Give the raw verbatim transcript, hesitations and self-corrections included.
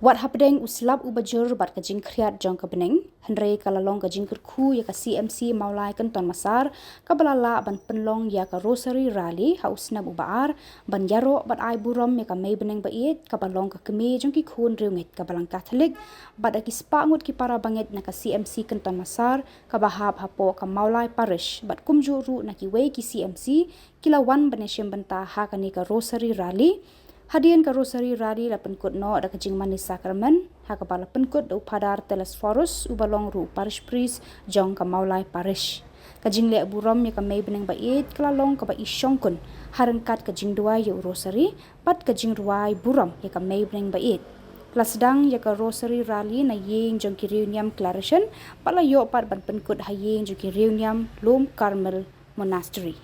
Wat hapdeng u slap uba jur bad ka jingkhriat jong ka bneng, hynrei ka la long ka jingkyrkhu ïa ka C M C Mawlai Kynton Massar, kaba la lah ban pynlong ïa ka Rosary Rally ha u snem uba ar, ban ïaroh bad ai burom ïa ka Mei Bneng Baieit, kaba long ka kmie jong ki khun riewngeit ka Balang Katholik, bad ïa ki spah ngut ki para bangeit na ka C M C Kynton Massar, kaba hap hapoh ka Mawlai Parish, bad kumjuh ruh na kiwei ki C M C, ki la wan ban ïashim bynta ha kane ka Rosary Rally. Hadien ka Rosary Rally la pynkut noh da ka jingmane sakramen, ha kaba la pynkut da u Phadar Telesphorus, uba long ruh u Parish Priest jong ka Mawlai Parish. Ka jingleh burom ïa ka Mei Bneng Baieit ka la long kaba i shongkun ha ryngkat ka jingduwai ïa u Rosary bad ka jingrwai burom ïa ka Mei Bneng Baieit. La sdang ïa ka Rosary Rally na ïing jong ki riewniam Claretian, bad la ïoh pat ban pynkut ha ïing jong ki riewniam Lum Carmel Monastery.